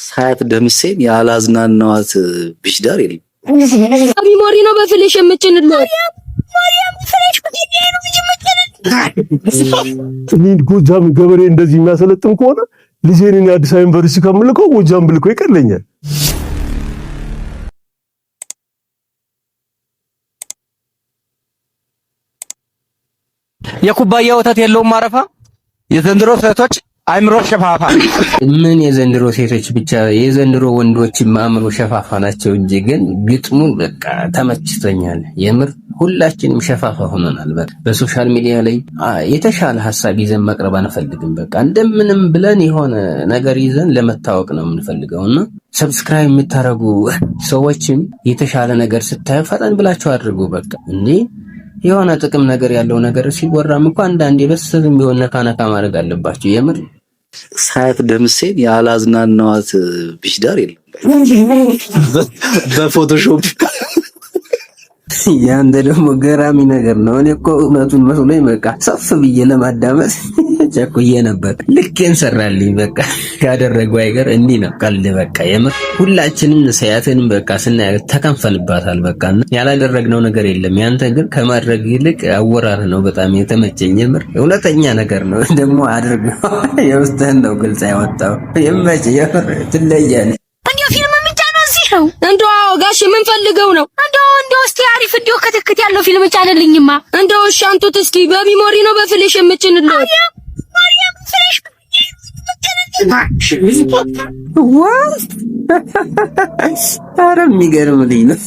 ሳያት ደምሴን ያላዝናናዋት beach ዳር የለም። Memory ነው በ flash የምጭንልዎት። እኔ ጎጃም ገበሬ እንደዚህ የሚያሰለጥን ከሆነ ልጄን እኔ አዲስ አበባ ዩኒቨርሲቲ ከምልከው ጎጃም ብልከው ይቀለኛል። የኩባያ ወተት የለውም ማረፋ። የዘንድሮ ሴቶች አይምሮ ሸፋፋ። ምን የዘንድሮ ሴቶች ብቻ፣ የዘንድሮ ወንዶችም አእምሮ ሸፋፋ ናቸው እንጂ፣ ግን ግጥሙን በቃ ተመችቶኛል። የምር ሁላችንም ሸፋፋ ሆነናል። በቃ በ social media ላይ የተሻለ ሀሳብ ይዘን መቅረብ አንፈልግም። በቃ እንደምንም ብለን የሆነ ነገር ይዘን ለመታወቅ ነው የምንፈልገው እና subscribe የምታደርጉ ሰዎችም የተሻለ ነገር ስታዩ ፈጠን ብላችሁ አድርጉ። በቃ እንዴ የሆነ ጥቅም ነገር ያለው ነገር ሲወራም እኮ አንዳንዴ በስህተትም ቢሆን ነካ ነካ ማድረግ አለባቸው። የምር ሳያት ደምሴን ያላዝናናዋት beach ዳር የለም። በ Photoshop ያንተ ደግሞ ገራሚ ነገር ነው። እኔ እኮ እውነቱን መስሎኝ በቃ ሰፍ ብዬ ለማዳመጥ ቸኩዬ ነበር። ልኬን ሰራልኝ። በቃ ካደረገው አይቀር እንዲህ ነው ቀልድ። በቃ የምር ሁላችንም ሰያትን በቃ ስናያ ተከንፈንባታል። በቃ ያላደረግነው ነገር የለም። ያንተ ግን ከማድረግ ይልቅ አወራር ነው በጣም የተመቸኝ። የምር እውነተኛ ነገር ነው ደግሞ አድርግ የውስጥህን ነው ግልጽ ያወጣው። ይመች፣ የምር ትለያለህ። እንዲያው ፊልም የሚጫነው እዚህ ነው። እንደው አዎ ጋሽ የምንፈልገው ነው። እንደው እንደው እስቲ አሪፍ እንደው ክትክት ያለው ፊልም ጫንልኝማ። እንደው እሺ አንቱት እስኪ በ memory ነው በ flash የምጭንልዎት። What? ኧረ የሚገርም ልጅ ነው።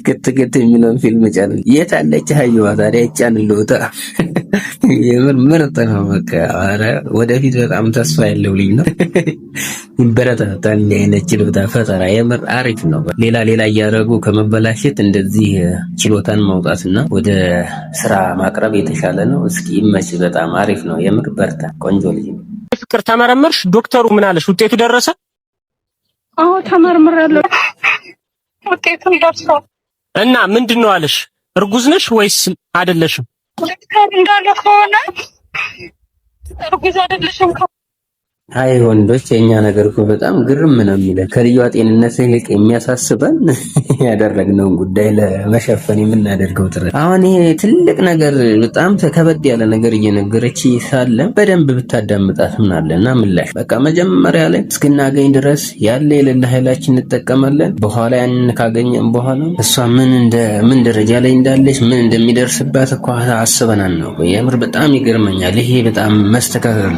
ክትክት የሚለውን ፊልም ጫን። የት አለች አህያዋ ታዲያ? ይጫንልዎታ። የምር ምርጥ ነው። በቃ ኧረ ወደፊት በጣም ተስፋ ያለው ልጅ ነው። ይበረታታል። እንዲህ አይነት ችሎታ ፈጠራ የምር አሪፍ ነው። ሌላ ሌላ እያደረጉ ከመበላሸት እንደዚህ ችሎታን ማውጣትና ወደ ስራ ማቅረብ የተሻለ ነው። እስኪ ይመች። በጣም አሪፍ ነው። የምር በርታ። ቆንጆ ልጅ ነው። ፍቅር ተመረመርሽ? ዶክተሩ ምን አለሽ? ውጤቱ ደረሰ? አዎ ተመርምሬያለሁ። ውጤቱም ደርሷል። እና ምንድን ነው አለሽ? እርጉዝ ነሽ ወይስ አይደለሽም? ዶክተር እንዳለ ከሆነ እርጉዝ አይደለሽም። አይ ወንዶች፣ የኛ ነገር እኮ በጣም ግርም ነው የሚለው። ከልጇ ጤንነት ይልቅ የሚያሳስበን ያደረግነውን ጉዳይ ለመሸፈን የምናደርገው ጥረት። አሁን ይሄ ትልቅ ነገር፣ በጣም ከበድ ያለ ነገር እየነገረች ሳለ በደንብ ብታዳምጣት ምን አለ? እና ምላሽ በቃ መጀመሪያ ላይ እስክናገኝ ድረስ ያለ የሌለ ኃይላችን እንጠቀማለን። በኋላ ያንን ካገኘን በኋላ እሷ ምን እንደ ምን ደረጃ ላይ እንዳለች፣ ምን እንደሚደርስባት እኮ አስበናል ነው። የምር በጣም ይገርመኛል። ይሄ በጣም መስተካከል፣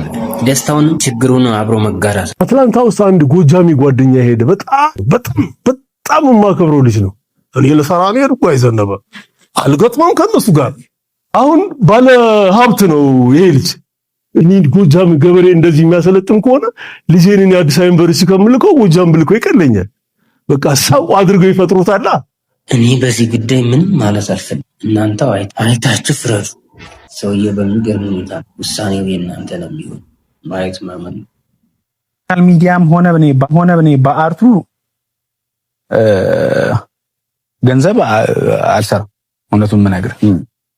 ደስታውንም ችግሩን አብሮ መጋራት። አትላንታ ውስጥ አንድ ጎጃሚ ጓደኛ ሄደ። በጣም በጣም በጣም የማከብረው ልጅ ነው። እኔ ልሰራ ነው የሄድኩ፣ አይዘነበ አልገጥመም ከነሱ ጋር። አሁን ባለ ሀብት ነው ይሄ ልጅ። እኔ ጎጃም ገበሬ እንደዚህ የሚያሰለጥን ከሆነ ልጄን እኔ አዲስ አበባ ዩኒቨርሲቲ ከምልከው ጎጃም ብልከው ይቀለኛል። በቃ ሰው አድርገው ይፈጥሩታላ። እኔ በዚህ ጉዳይ ምንም ማለት አልፈልግም። እናንተው አይታችሁ ፍረዱ። ሰውዬ በሚገርም ሁኔታ ውሳኔው የእናንተ ነው የሚሆን። ማየት ማመን ነው። Social media ም ሆነ እኔ በ art ኡ ገንዘብ አልሰራም። እውነቱን የምነግርህ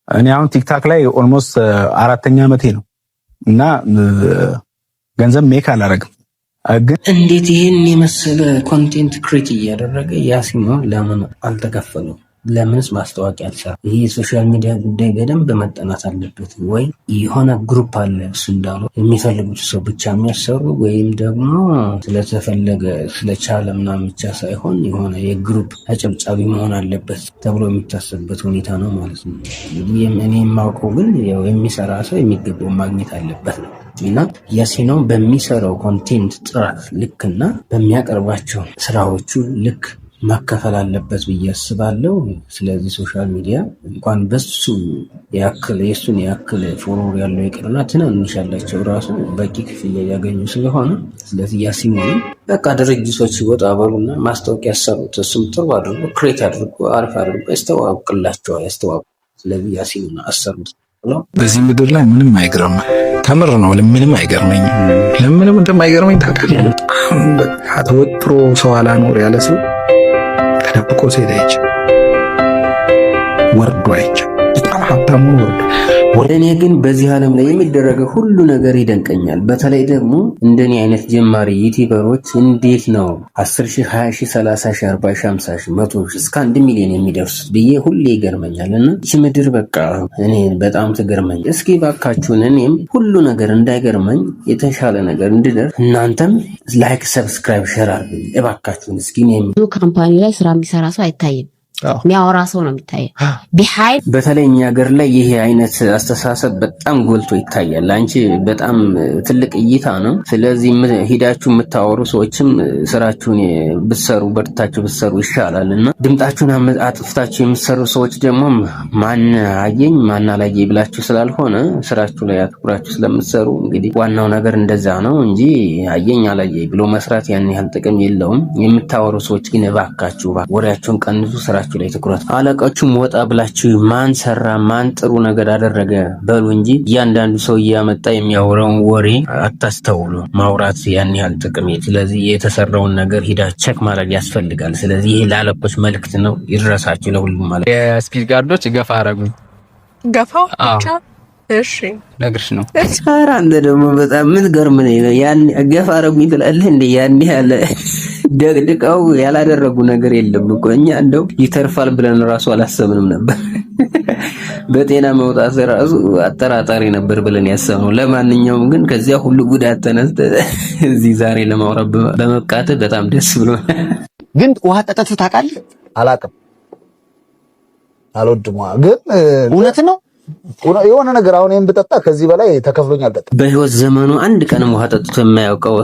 እኔ አሁን TikTok ላይ almost አራተኛ ዓመቴ ነው እና ገንዘብ make አላረግም። ግን እንዴት ይህን የመሰለ content create እያደረገ ያሲኖ ለምን አልተከፈለው? ለምንስ ማስታወቂያ አልሰራ? ይህ የ social media ጉዳይ በደንብ መጠናት አለበት። ወይ የሆነ group አለ እሱ እንዳለው የሚፈልጉት ሰው ብቻ የሚያሰሩ፣ ወይም ደግሞ ስለተፈለገ ስለቻለ ምናምን ብቻ ሳይሆን የሆነ የ group አጨብጫቢ መሆን አለበት ተብሎ የሚታሰብበት ሁኔታ ነው ማለት ነው። እኔ የማውቀው ግን ያው የሚሰራ ሰው የሚገባው ማግኘት አለበት ነው። እና ያሲኖ በሚሰራው content ጥራት ልክና በሚያቀርባቸው ስራዎቹ ልክ መከፈል አለበት ብዬ አስባለሁ። ስለዚህ social media እንኳን በሱ ያክል የእሱን ያክል follower ያለው ይቅርና ትናንሽ ያላቸው ራሱ በቂ ክፍያ እያገኙ ስለሆነ፣ ስለዚህ ያሲኖንም በቃ ድርጅቶች ወጣ በሉና ማስታወቂያ ያሰሩት፣ እሱም ጥሩ አድርጎ create አድርጎ አሪፍ አድርጎ ያስተዋውቅላቸዋል ያስተዋውቅ። ስለዚህ ያሲኖን አሰሩት ብለው በዚህ ምድር ላይ ምንም አይገርም። ከምር ነው፣ ምንም አይገርመኝም። ለምንም እንደማይገርመኝ ታውቃለህ? በጣም በቃ ተወጥሮ ሰው አላኖር ያለ ሰው ተደብቆ ሲሄድ አይቼ፣ ወርዶ አይቼ፣ በጣም ሀብታም ሆኖ ወርዶ፣ እኔ ግን በዚህ ዓለም ላይ የሚደረገው ሁሉ ነገር ይደንቀኛል። በተለይ ደግሞ እንደኔ አይነት ጀማሪ ዩቲዩበሮች እንዴት ነው 10 ሺህ፣ 20 ሺህ፣ 30 ሺህ፣ 40 ሺህ፣ 50 ሺህ፣ 100 ሺህ እስከ 1 ሚሊዮን የሚደርሱት ብዬ ሁሌ ይገርመኛል። እና ይቺ ምድር በቃ እኔ በጣም ትገርመኝ። እስኪ ባካችሁን እኔም ሁሉ ነገር እንዳይገርመኝ የተሻለ ነገር እንድደርስ እናንተም like፣ subscribe፣ share አድርጉኝ እባካችሁን። እስኪ እኔም ብዙ company ላይ ስራ የሚሰራ ሰው አይታይም። የሚያወራ ሰው ነው የሚታየው። Behind በተለይ እኛ ሀገር ላይ ይሄ አይነት አስተሳሰብ በጣም ጎልቶ ይታያል። አንቺ በጣም ትልቅ እይታ ነው። ስለዚህ ሂዳችሁ የምታወሩ ሰዎችም ስራችሁን ብትሰሩ፣ በርታችሁ ብትሰሩ ይሻላል እና ድምጣችሁን አጥፍታችሁ የምትሰሩ ሰዎች ደግሞ ማን አየኝ ማን አላየኝ ብላችሁ ስላልሆነ ስራችሁ ላይ አትኩራችሁ ስለምትሰሩ እንግዲህ ዋናው ነገር እንደዛ ነው እንጂ አየኝ አላየኝ ብሎ መስራት ያን ያህል ጥቅም የለውም። የምታወሩ ሰዎች ግን እባካችሁ ወሬያችሁን ቀንሱ፣ ስራችሁ ላይ ትኩረት። አለቃችሁም ወጣ ብላችሁ ማን ሰራ ማን ጥሩ ነገር አደረገ በሉ እንጂ እያንዳንዱ ሰው እያመጣ የሚያወራውን ወሬ አታስተውሉ። ማውራት ያን ያህል ጥቅም የለም። ስለዚህ የተሰራውን ነገር ሂዳ check ማድረግ ያስፈልጋል። ስለዚህ ይሄ ለአለቆች መልእክት ነው፣ ይድረሳችሁ ለሁሉም ማለት። የ speed guard ኦች ገፋ አረጉኝ። ገፋው ብቻ እሺ። ነግርሽ ነው። ኧረ አንተ ደግሞ በጣም ምን ገርም ነው። ያን ገፋ አረጉኝ ትላለህ እንዴ? ያን ያለ ደግድቀው ያላደረጉ ነገር የለም እኮ። እኛ እንደው ይተርፋል ብለን ራሱ አላሰብንም ነበር። በጤና መውጣት ራሱ አጠራጣሪ ነበር ብለን ያሰብነው። ለማንኛውም ግን ከዚያ ሁሉ ጉዳት ተነስተህ እዚህ ዛሬ ለማውራት በመብቃትህ በጣም ደስ ብሎናል። ግን ውሃ ጠጥተህ ታውቃለህ? አላውቅም፣ አልወድም። ግን እውነት ነው። የሆነ ነገር አሁን ይሄን ብጠጣ ከዚህ በላይ ተከፍሎኝ አልጠጣም። በህይወት ዘመኑ አንድ ቀንም ውሃ ጠጥቶ የማያውቀው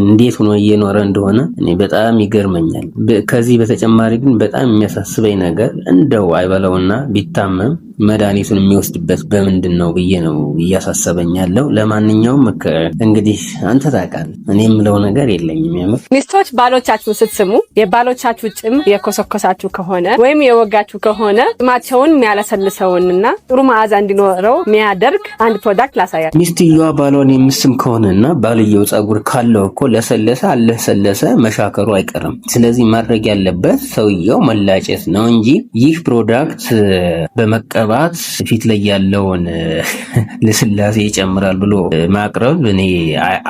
እንዴት ሆኖ እየኖረ እንደሆነ እኔ በጣም ይገርመኛል። ከዚህ በተጨማሪ ግን በጣም የሚያሳስበኝ ነገር እንደው አይበለውና ቢታመም መድኃኒቱን የሚወስድበት በምንድን ነው ብዬ ነው እያሳሰበኝ ያለው። ለማንኛውም እንግዲህ አንተ ታውቃለህ፣ እኔ የምለው ነገር የለኝም። የምር። ሚስቶች፣ ባሎቻችሁ ስትስሙ የባሎቻችሁ ጭም የኮሰኮሳችሁ ከሆነ ወይም የወጋችሁ ከሆነ ጭማቸውን የሚያለሰልሰውንና ጥሩ መዓዛ እንዲኖረው የሚያደርግ አንድ product ላሳያችሁ። ሚስትየዋ ባሏን የምስም ከሆነና ባልየው ጸጉር ካለው እኮ ለሰለሰ አለሰለሰ መሻከሩ አይቀርም። ስለዚህ ማድረግ ያለበት ሰውየው መላጨት ነው እንጂ ይህ product በመቀባት ፊት ላይ ያለውን ልስላሴ ይጨምራል ብሎ ማቅረብ እኔ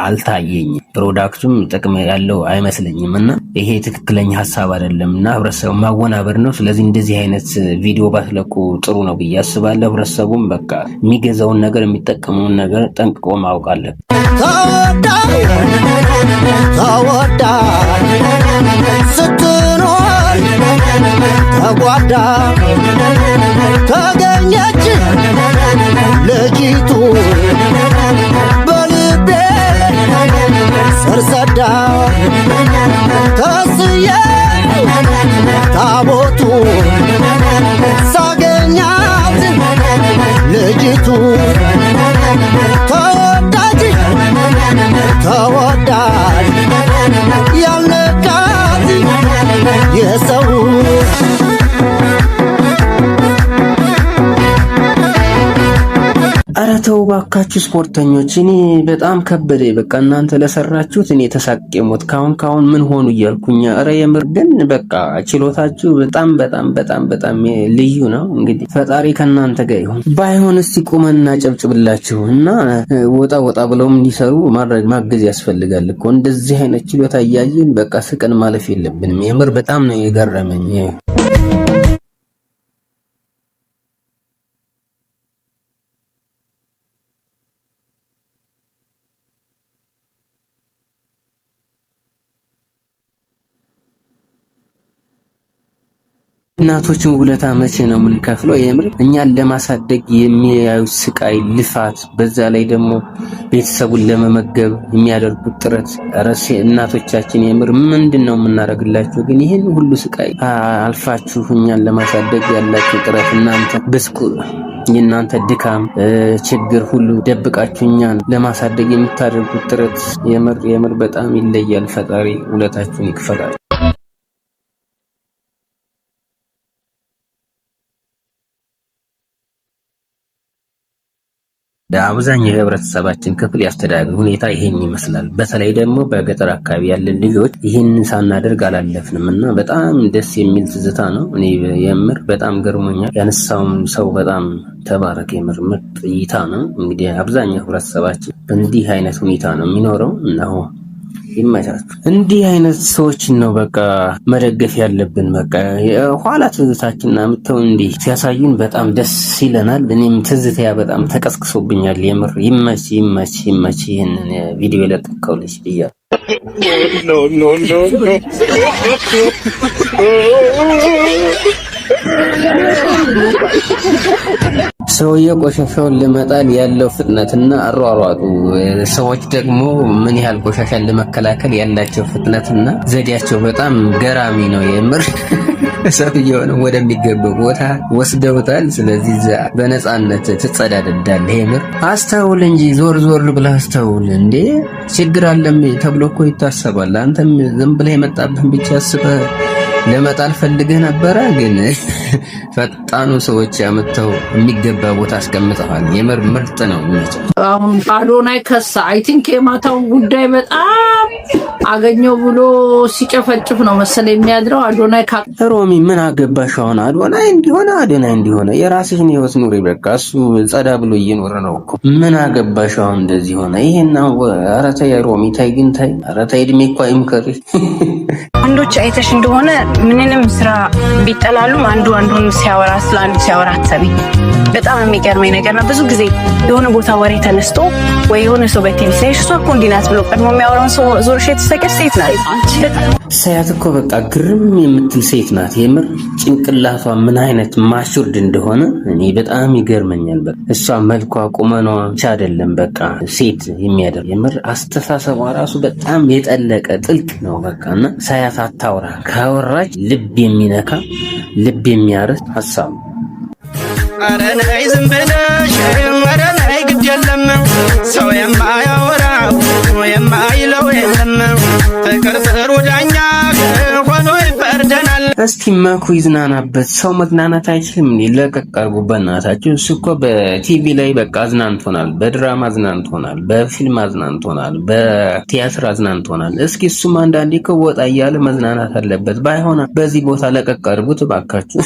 አልታየኝም። Product ኡም ጥቅም ያለው አይመስለኝም እና ይሄ ትክክለኛ ሀሳብ አይደለም እና ህብረተሰቡ ማወናበር ነው። ስለዚህ እንደዚህ አይነት ቪዲዮ ባትለቁ ጥሩ ነው ብዬ አስባለሁ። ህብረተሰቡም በቃ የሚገዛውን ነገር፣ የሚጠቀመውን ነገር ጠንቅቆ ማወቅ አለበት። ተወዳ ስትኖር ተጓዳ ተገኘች ልጅቱ በልቤ ስር ሰዳ ተስዬ ታቦቱ ሳገኛት ልጅቱ ተወዳጅ ተወዳጅ ያልነካት የሰው። ኧረ ተው ባካችሁ ስፖርተኞች፣ እኔ በጣም ከበደ። በቃ እናንተ ለሰራችሁት እኔ ተሳቅቄ ሞት ካሁን ካሁን ምን ሆኑ እያልኩኝ። ኧረ የምር ግን በቃ ችሎታችሁ በጣም በጣም በጣም በጣም ልዩ ነው። እንግዲህ ፈጣሪ ከእናንተ ጋር ይሁን። ባይሆን እስቲ ቁመና ጨብጭብላችሁ እና ወጣ ወጣ ብለውም እንዲሰሩ ማድረግ ማገዝ ያስፈልጋል እኮ። እንደዚህ አይነት ችሎታ እያየን በቃ ስቀን ማለፍ የለብንም። የምር በጣም ነው የገረመኝ። እናቶችን ውለታ መቼ ነው የምንከፍለው? የምር እኛን ለማሳደግ የሚያዩት ስቃይ፣ ልፋት፣ በዛ ላይ ደግሞ ቤተሰቡን ለመመገብ የሚያደርጉት ጥረት፣ ኧረ እናቶቻችን የምር ምንድን ነው የምናደርግላችሁ? ግን ይህን ሁሉ ስቃይ አልፋችሁ እኛን ለማሳደግ ያላችሁ ጥረት፣ እናንተ ብስኩ የእናንተ ድካም፣ ችግር ሁሉ ደብቃችሁ እኛን ለማሳደግ የምታደርጉት ጥረት የምር የምር በጣም ይለያል። ፈጣሪ ውለታችሁን ይክፈላል። አብዛኛው የህብረተሰባችን ክፍል ያስተዳደግ ሁኔታ ይሄን ይመስላል። በተለይ ደግሞ በገጠር አካባቢ ያለን ልጆች ይህንን ሳናደርግ አላለፍንም እና በጣም ደስ የሚል ትዝታ ነው። እኔ የምር በጣም ገርሞኛል። ያነሳውም ሰው በጣም ተባረክ። የምር ምርጥ እይታ ነው። እንግዲህ አብዛኛው ህብረተሰባችን በእንዲህ አይነት ሁኔታ ነው የሚኖረው። እነሆ ይመቻችሁ። እንዲህ አይነት ሰዎችን ነው በቃ መደገፍ ያለብን። በቃ የኋላ ትዝታችንን አምጥተው እንዲህ ሲያሳዩን በጣም ደስ ይለናል። እኔም ትዝታያ በጣም ተቀስቅሶብኛል። የምር ይመች ይመች ይመች። ይህንን ቪዲዮ የለቀቀው ልጅ ብያለሁ። No, no, no, no. ሰውየው ቆሻሻውን ለመጣል ያለው ፍጥነትና አሯሯጡ፣ ሰዎች ደግሞ ምን ያህል ቆሻሻን ለመከላከል ያላቸው ፍጥነትና ዘዴያቸው በጣም ገራሚ ነው። የምር ሰውየውን ወደሚገባው ቦታ ወስደውታል። ስለዚህ እዛ በነፃነት ትጸዳደዳለህ። የምር አስተውል እንጂ፣ ዞር ዞር ብለህ አስተውል። እንዴ ችግር አለም ተብሎ እኮ ይታሰባል። አንተም ዝም ብለህ የመጣብህን ብቻ አስበህ ለመጣል ፈልገህ ነበረ፣ ግን ፈጣኑ ሰዎች ያመተው የሚገባ ቦታ አስቀምጠዋል። የምር ምርጥ ነው። አሁን አዶናይ ከሳ። I think የማታውን ጉዳይ በጣም አገኘው ብሎ ሲጨፈጭፍ ነው መሰለኝ የሚያድረው። አዶናይ ሮሚ ምን አገባሽ አሁን? አዶናይ እንዲሆነ አዶናይ እንዲሆነ የራስሽን ህይወት ኑሪ። በቃ እሱ ጸዳ ብሎ እየኖረ ነው እኮ። ምን አገባሽ አሁን እንደዚህ ሆነ? ይሄን ኧረ ተይ ሮሚ ተይ፣ ግን ተይ፣ ኧረ ተይ፣ እድሜ እኮ አይምከርሽ። ወንዶች አይተሽ እንደሆነ ምንንም ስራ ቢጠላሉም አንዱ አንዱን ሲያወራ ስለ አንዱ ሲያወራ አትሰሚ። በጣም የሚገርመኝ ነገር ነው። ብዙ ጊዜ የሆነ ቦታ ወሬ ተነስቶ ወይ የሆነ ሰው በቲቪ ሲያይሽ እሷ እኮ እንዲህ ናት ብሎ ቀድሞ የሚያወራውን ሰው ዞርሽ የተሰቀሽ ሴት ናት። ሳያት እኮ በቃ ግርም የምትል ሴት ናት። የምር ጭንቅላቷ ምን አይነት matured እንደሆነ እኔ በጣም ይገርመኛል። በቃ እሷ መልኳ፣ ቁመኗ ብቻ አይደለም በቃ ሴት የሚያደርግ፣ የምር አስተሳሰቧ ራሱ በጣም የጠለቀ ጥልቅ ነው። በቃ እና ሳያት አታውራ፣ ካወራች ልብ የሚነካ ልብ የሚያርስ ሀሳብ ነው። ኧረ ነይ ዝም ብለሽ፣ ኧረ ነይ ግድ የለም፣ ሰው የማያወራው የማይለው የለም፣ ፍቅር ጥሩ ዳኛ ሆኖ ይፈርደናል። እስኪ መኩ ይዝናናበት። ሰው መዝናናት አይችልም እንዴ? ለቀቅ አድርጉ በእናታችሁ። እሱ እኮ በቲቪ ላይ በቃ አዝናንቶናል፣ በድራማ አዝናንቶናል፣ በፊልም አዝናንቶናል፣ በቲያትር አዝናንቶናል። እስኪ እሱም አንዳንዴ እኮ ወጣ እያለ መዝናናት አለበት። ባይሆን በዚህ ቦታ ለቀቅ አድርጉት እባካችሁ።